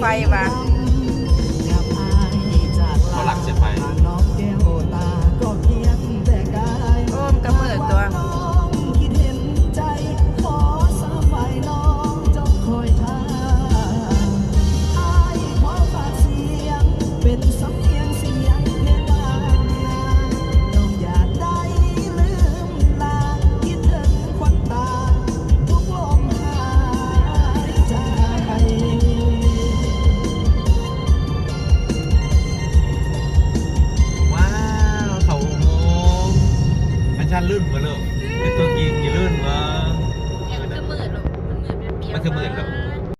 ໄຟວ່າ ເຂົາລັກເສຍໄຟ ໂອ້ ມັນກະມືດຕົວະ. ວ້າວ ເຂົ້າອຸໂມງ ອາຈານລື່ນບໍ່ລູກ? ເປັນຕົວຈິງຢູ່ ລື່ນບໍ່?